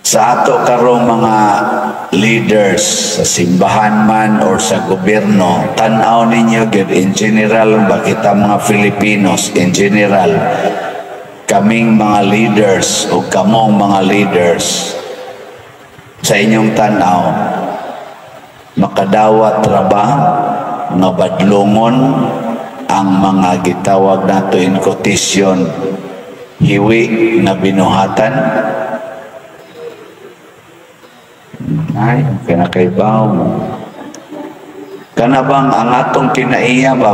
Sa ato karong mga leaders sa simbahan man or sa gobyerno, tan-aw ninyo gyud in general ba, kita mga Filipinos in general, kaming mga leaders o kamong mga leaders, sa inyong tan-aw, makadawat ra ba nga badlongon ang mga gitawag nato in quotation "hiwi nga binuhatan"? Ay, kinakaibaw mo. Kana bang ang atong kinaiya ba,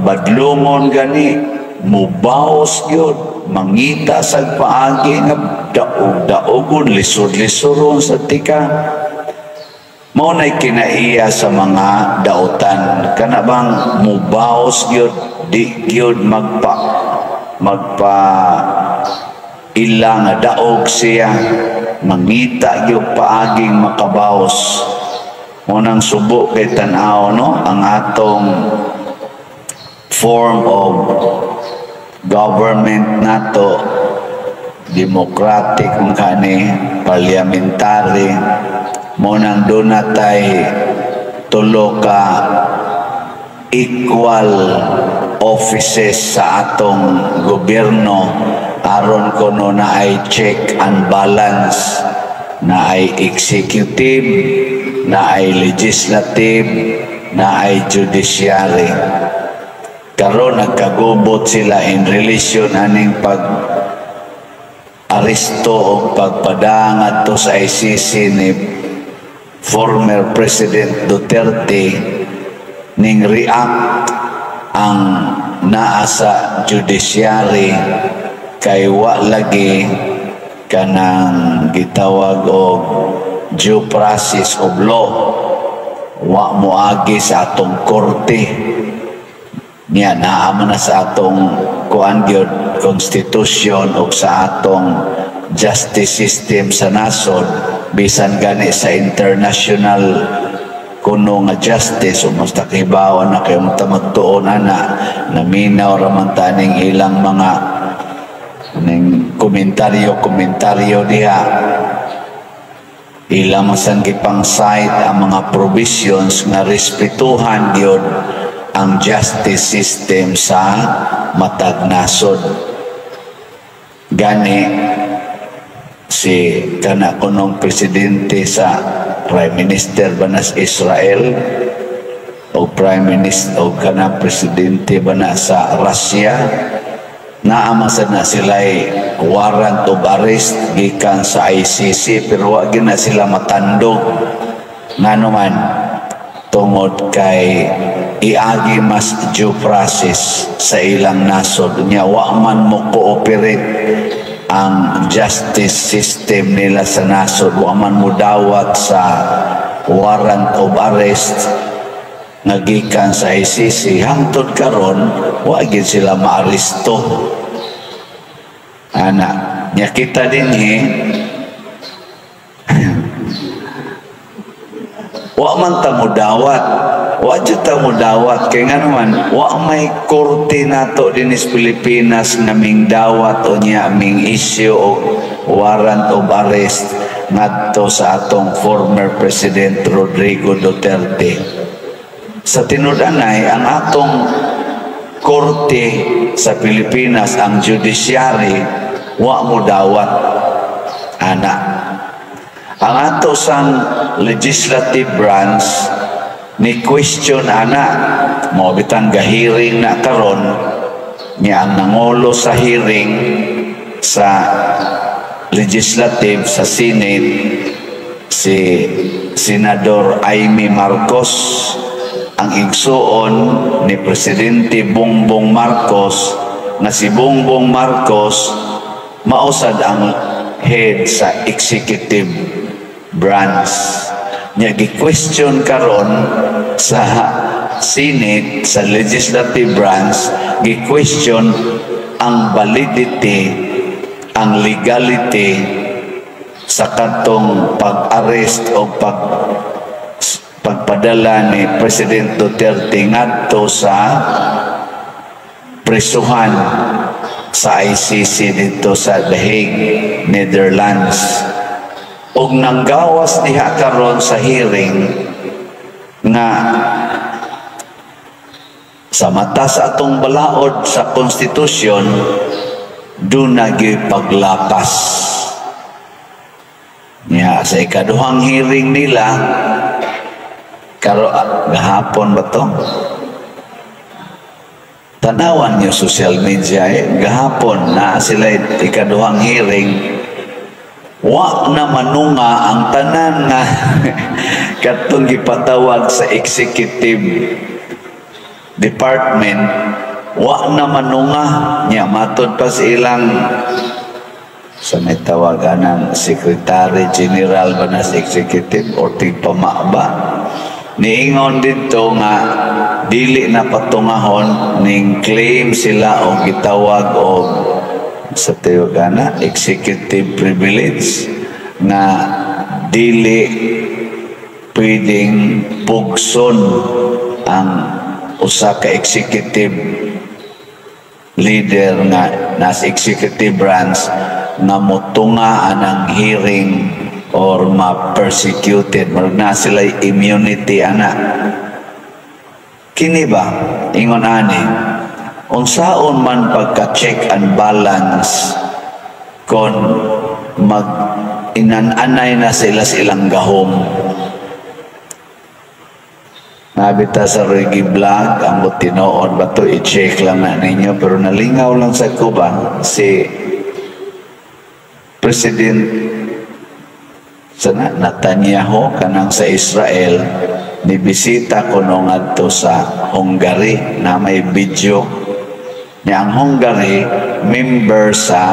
badlongon gani, mubaos gyud, mangita sa paagi nga daog-daogon, lisod-lisoron sa tika. Mao na'y kinaiya sa mga dautan. Kana bang mubaos gyud, di gyud magpa ila nga daog siya, mangita gyud paaging makabaos. Mao nang subo kay tan-aw, no, ang atong form of government nato, democratic man kani, parliamentary. Mao nang duna tay tulo ka equal offices sa atong gobyerno aron kuno naay check and balance, naay executive, naay legislative, naay judiciary. Karon nagkagubot sila in relation aning pag aresto o pagpadang adto sa ICC ni former President Duterte. Ning react ang naa sa judiciary kay wa lagi kanang gitawag og due process of law, wa moagi sa atong korte niya. Naa man na sa atong kuan gyud, constitution o sa atong justice system sa nasod, bisan gani sa international kuno nga justice o mas takibawan na kayo magtuon ana, naminaw raman taning ilang mga ning komentaryo komentaryo diha. Ilang masang gipang cite ang mga provisions nga respetuhan gyud ang justice system sa matag nasod. Gani si kana kunong presidente sa prime minister ba na sa Israel o prime minister o kana presidente ba na sa Russia, naa man sad na sila'y warrant of arrest gikan sa ICC, pero wa gyud na sila matandog. Ngano man? Tungod kay iagi mas due process sa ilang nasod nya, wa man mo cooperate ang justice system nila sa nasod, wa man mo dawat sa warrant of arrest nga gikan sa ICC. Hangtod karon wa gyud sila maaresto ana nya. Kita dinhi, wa man ta mo dawat, wa jud ta mo dawat kay ngano man, wa may korte nato dinhi sa Pilipinas nga ming dawat o nya ming issue og warrant of arrest ngadto sa atong former President Rodrigo Duterte. Sa tinud-anay, ang atong korte sa Pilipinas, ang judiciary, wa mo dawat ana. Ang ato sang legislative branch ni question ana. Mao bitang gahearing na karon niya. Ang nangulo sa hearing sa legislative sa Senate, si Senador Imee Marcos, ang igsuon ni Presidente Bongbong Marcos, nga si Bongbong Marcos mausad ang head sa executive branch niya. Gi-question karon sa Senate, sa legislative branch, gi-question ang validity, ang legality sa katong pag-arrest o pagpadala ni President Duterte ngadto sa presuhan sa ICC dito sa The Hague, Netherlands. Og nanggawas diha karon sa hearing nga sa mata sa atong balaod sa konstitusyon, duna gyud paglapas niya. Sa ikaduhang hearing nila karo gahapon ba to? Tanawan niyo social media eh. Gahapon na sila ikaduhang hearing, wa na manunga ang tanan nga katong gipatawag sa executive department. Wa na manunga niya. Matod pa sa ilang, sa may tawagan ng secretary general ba na sa executive or tigpama ba, niingon dito nga dili na patungahon ning claim sila og gitawag og sa tawagana executive privilege nga dili pwedeng pugson ang usa ka executive leader nga nasa executive branch nga motunga anang hearing or ma-persecuted. Murag na sila immunity ana. Kini ba, ingon ani, unsaon man pagka check and balance kon mag inan-anay na sila sa ilang gahom? Nabita sa Reggae Vlog, ang tinuod ba to, i-check lang na ninyo. Pero nalingaw lang sa ko ba, si President sa Netanyahu kanang sa Israel, ni bisita kuno ngadto sa Hungary na may video niya. Ang Hungary member sa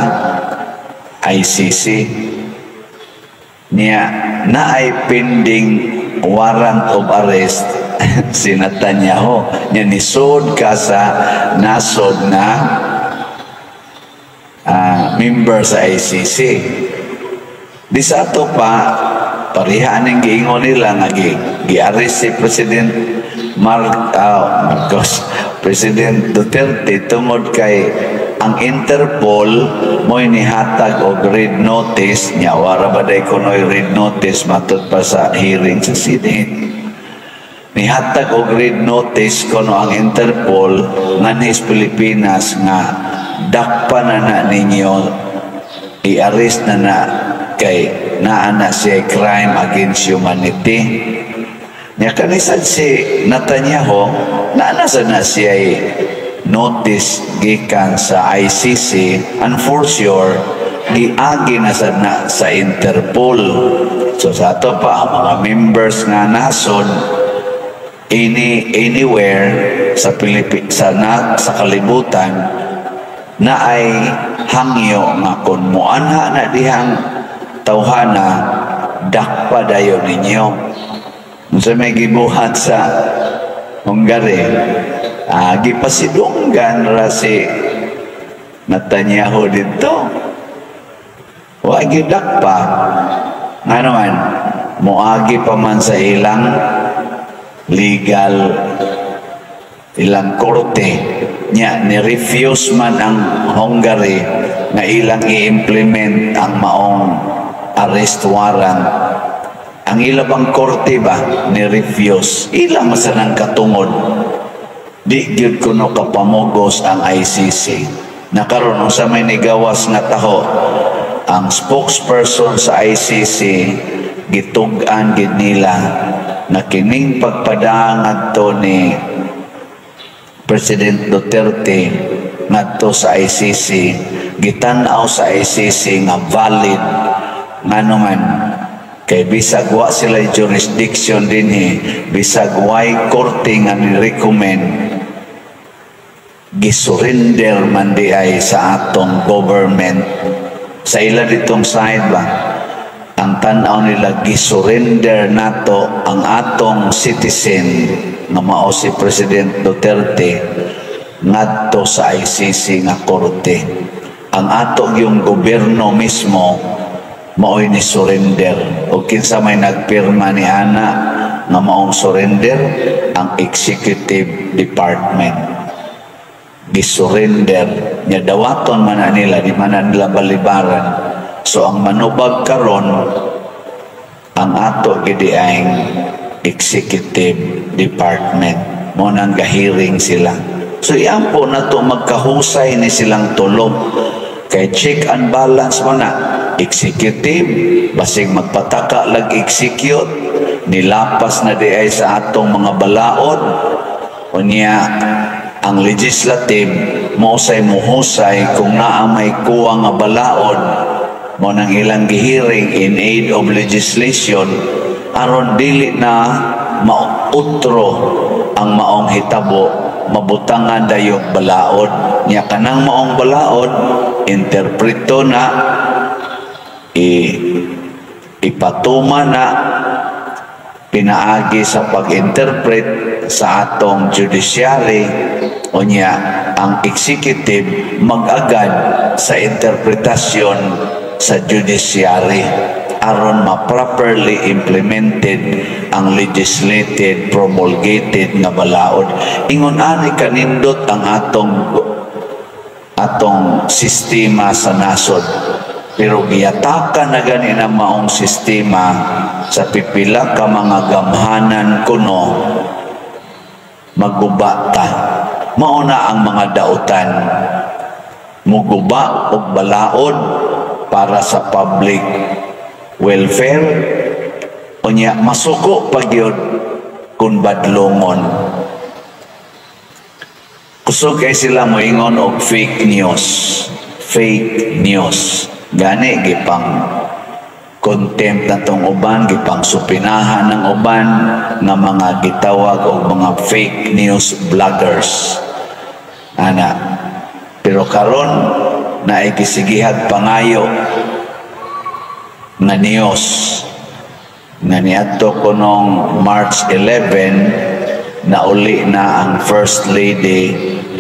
ICC niya, naay pending warrant of arrest si Netanyahu niya, nisod ka sa nasod na member sa ICC. Di sa ato pa, pareha ning giingon nila nga gi-arrest si President Marcos, President Duterte, tungod kay ang Interpol mo'y nihatag og red notice niya. Wara ba day kuno'y red notice matud pa sa hearing sa Senate? Nihatag og red notice kuno ang Interpol nganhis Pilipinas nga dakpa na na ninyo, i-arrest na na kay naa na siya crime against humanity niya. Kanisad si Netanyahu, naa na sa na siya notice gikan sa ICC, and for sure giagi na sad na sa Interpol. So sa ato pa, ang mga members nga nasod anywhere sa Pilipi sa na, sa kalibutan na ay hangyo nga kung muanha na dihang tawhana, dakpa dayon ninyo. Unsa may gibuhat sa Hungary? Gipasidunggan ra si Netanyahu dito, wa gidakpa. Ngano man moagi pa man sa ilang legal, ilang korte nya, ni refuse man ang Hungary nga ilang i-implement ang maong arrest warrant. Ang ilabang korte ba ni refuse, ilang masanang katungod di gyud kuno kapamugos ang ICC na karon. Unsa may nigawas nga taho, ang spokesperson sa ICC gitug-an gid nila na kining pagpadaang ngadto ni President Duterte ngadto sa ICC, gitan-aw sa ICC nga valid. Ngano man kay bisag wa sila jurisdiction dinhi, bisag way korte nga ni-recommend, gisurrender man di ay sa atong government. Sa ila ditong side ba, ang tan-aw nila, gisurrender nato ang atong citizen nga mao si President Duterte ngadto sa ICC nga korte. Ang ato yung gobyerno mismo mao'y ni surrender. O kinsa may nagpirma ni ana nga maong surrender? Ang executive department, gisurrender nya. Dawaton man na nila, di man na nila balibaran. So ang manubag karon Ang ato gidi ang executive department mo nang gahearing sila. So iampo na to, magkahusay ni silang tulo kay check and balance mo na. Executive, basig magpataka lag execute, nilapas na di ay sa atong mga balaod. Unya ang legislative mo say muhusay kung naa may kuwang nga balaod, mo nang ilang gihearing in aid of legislation aron dili na mautro ang maong hitabo, mabutangan dayog balaod nya. Kanang maong balaod, interpreto na, ipatuma na pinaagi sa pag-interpret sa atong judiciary. Unya ang executive mag-agad sa interpretasyon sa judiciary aron ma-properly implemented ang legislated, promulgated nga balaod. Ingon ani kanindot ang atong sistema sa nasod, pero giyataka na gani na maong sistema sa pipila ka mga gamhanan kuno. Maguba ta, mao na ang mga dautan, muguba og balaod para sa public welfare, unya masuko pa gyud kung badlongon. Kusog kay sila moingon og fake news, fake news. Gani gipang contempt na tong uban, gipang supinahan ng uban nga mga gitawag og mga fake news vloggers ana. Pero karon naay gisigihag pangayo nga news nga niadto kunong March 11, nauli na ang First Lady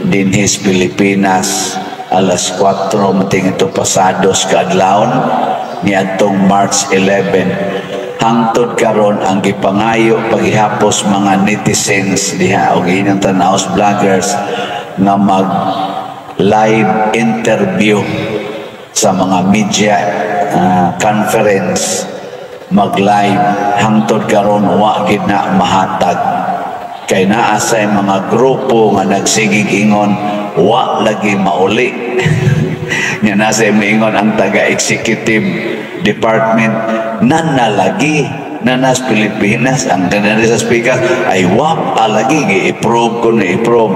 dinhis Pilipinas alas 4 mating ito pasados kaadlawon niadtong March 11. Hangtod karon, ang gipangayo paghihapos mga netizens diha og inyong tanaws vloggers nga mag live interview sa mga media conference, mag live, hangtod karon wa gid na mahatag kay naa say mga grupo nga nagsigig ingon wa lagi mauli nga nasa moingon ang taga-executive department na nalagi na nas Pilipinas. Ang kanari sa speaker ay wa pa lagi, gi-approve ko na i-approve,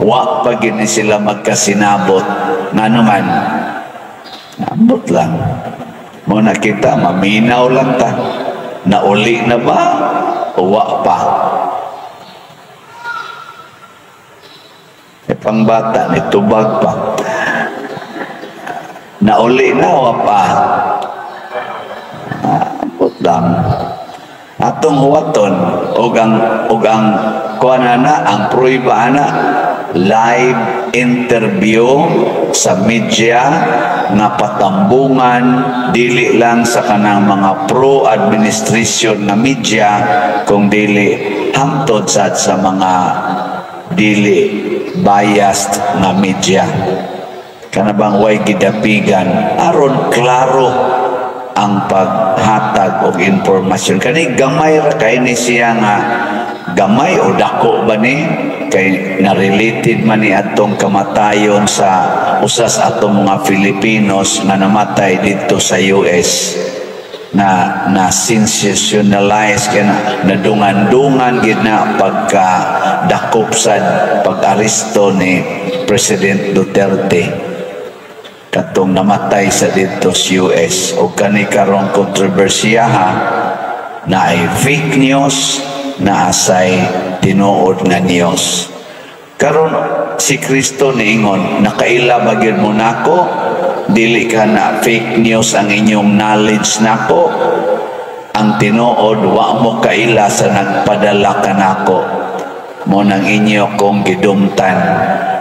wa pa gini sila magkasinabot. Ngano man, ambot lang mo na kita, maminaw lang ta, nauli na ba o wa pa. E pangbata ni tubag pa, nauli na wa pa, ambot lang. Atong huwaton og ang kuan ana, ang pruiba ana, live interview sa media nga patambungan, dili lang sa kanang mga pro administration nga media, kung dili hangtod sad sa mga dili biased nga media, kana bang way gidapigan, aron klaro ang paghatag og impormasyon. Kani gamay ra kay ni siya nga gamay o dako ba ni, kay na-related man ni atong kamatayon sa usas atong mga Filipinos nga namatay dito sa US na na sensationalize kay na nadungan-dungan gid na pagka dakop sa pag-aresto ni President Duterte katong namatay sa dito sa US. O kani karong kontrobersiyaha na ay fake news, na asay tinuod nga news. Karon si Kristo niingon, "Nakaila ba gyud mo nako? Dili ka na fake news ang inyong knowledge nako. Ang tinuod, wa mo kaila sa nagpadala kanako. Mo nang inyo kong gidumtan."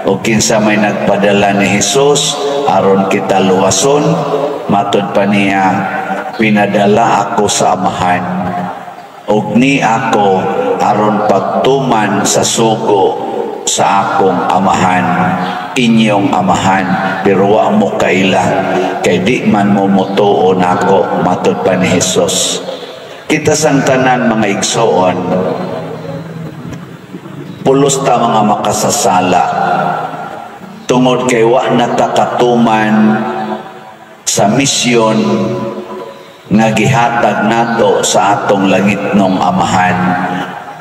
O kinsa may nagpadala ni Jesus aron kita luwason? Matod pa niya, "Pinadala ako sa Amahan ug ni ako aron pagtuman sa sugo sa akong Amahan, inyong Amahan, pero wa mo kaila kay di man mo motuo nako," matod pa ni Jesus. Kita sang tanan, mga igsoon, pulos ta mga makasasala tungod kay wa na ta katuman sa misyon nga gihatag nato sa atong langitnong Amahan.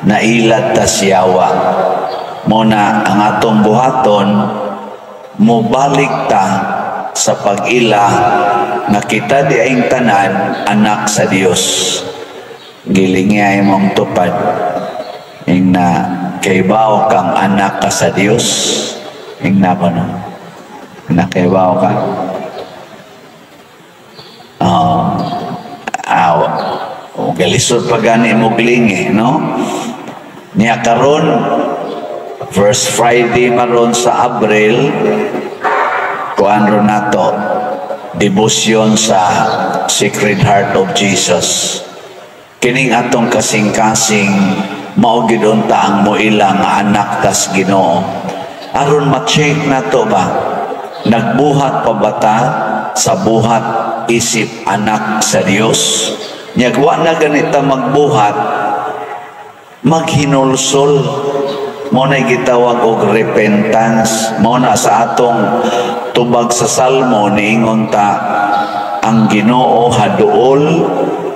Nailad ta siyawa. Mao na ang atong buhaton, mobalik ta sa pag-ila nga kita diayng tanan anak sa Dios. Gilingi mong tupad, ingna, "Kaybaw kang anak ka sa Dios?" Ingna ko, no? Na kaybaw ka? Oh, galisod pa gani mo glingi, no? Niya karon, first Friday maron sa Abril, kuan ron nato, debosyon sa Sacred Heart of Jesus. Kining atong kasing-kasing, mao gid unta ang moila nga anak tas Ginoo. Aron ma-check nato ba, nagbuhat pa ba ta sa buhat isip anak sa Dios? Nya wa na ganita magbuhat, maghinulsol. Mao na gitawag og repentance. Mao na sa atong tubag sa Salmo, niingon ta, ang Ginoo haduol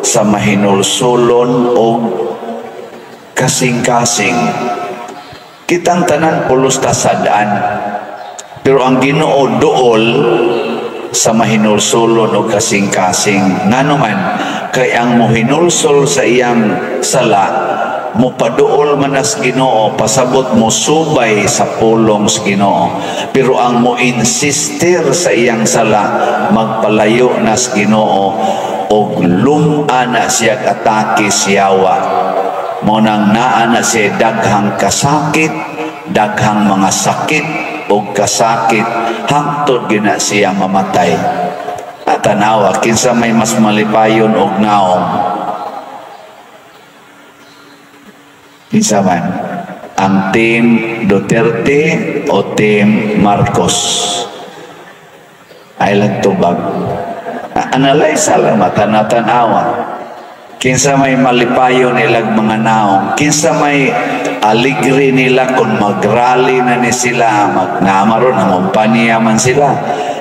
sa mahinulsulon og kasing-kasing. Kitang tanan pulos ta sadaan. Pero ang Ginoo duol sa mahinulsulon og kasing-kasing. Ngano man, kay ang mohinulsol sa iyang sala, mopaduol man as Ginoo, pasabot mo subay sa pulong sa Ginoo. Pero ang mo insister sa iyang sala, magpalayo na sa Ginoo og lum-a na siya atake siyawa. Mao nang naa na siya daghang kasakit, daghang mga sakit og kasakit hangtod gina siya mamatay. At tanawa, kinsa may mas malipayon og naong? Kinsa man? Ang Team Duterte o Team Marcos? Ay lang tubag. Analyze lang, matanatanawa. Kinsa may malipayon nilag mga naong? Kinsa may aligre nila kung magrally na ni sila, magnamaron, nangumpanya man sila?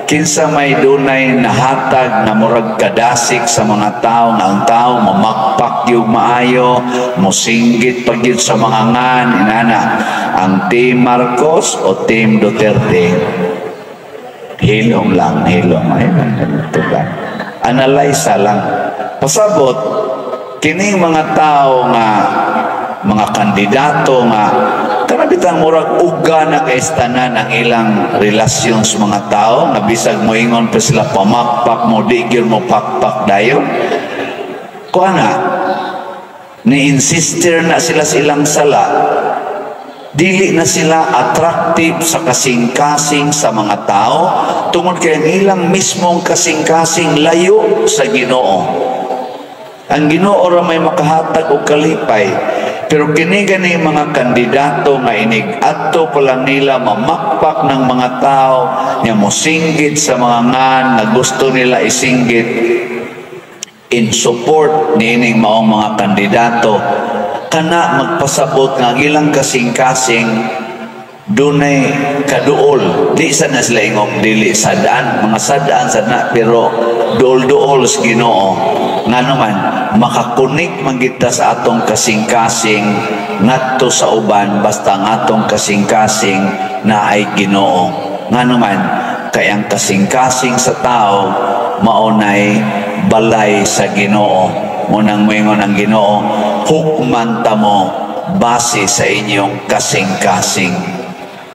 Kinsa may dunay nahatag na murag kadasik sa mga tao, nga ang tao mamakpak yung maayo, musinggit pag yun sa mga ngan, inana? Ang Team Marcos o Team Duterte? Hilom lang, hilom. Ay, lang. Analyze lang. Pasabot, kining mga tao nga mga kandidato nga kanabitang murag uga na kaistanan ang ilang relasyon sa mga tao, nga bisag moingon pa sila pamakpak mo, di gyud mo pakpak dayon. Kuha na ni-insister na sila sa ilang sala, dili na sila attractive sa kasing-kasing sa mga tao tungod kay ang ilang mismong kasing-kasing layo sa Ginoo. Ang Ginoo ra may makahatag og kalipay. Pero kini gani mga kandidato nga inig adto pa lang nila mamakpak ng mga tao, nga mosinggit sa mga ngan na gusto nila isinggit in support niining maong mga kandidato, kana magpasabot nga ang ilang kasing-kasing dunay kaduol. Di sa na sila ingong dili sadaan, mga sadaan sad na, pero duol-duol sa Ginoo. Ngano man, makakunik man kita sa atong kasing-kasing ngadto sa uban basta ang atong kasing-kasing na ay Ginoo. Ngano man, kay ang kasing-kasing sa tao maunay balay sa Ginoo. Munang moingon ang Ginoo, "Hukman ta mo base sa inyong kasing-kasing."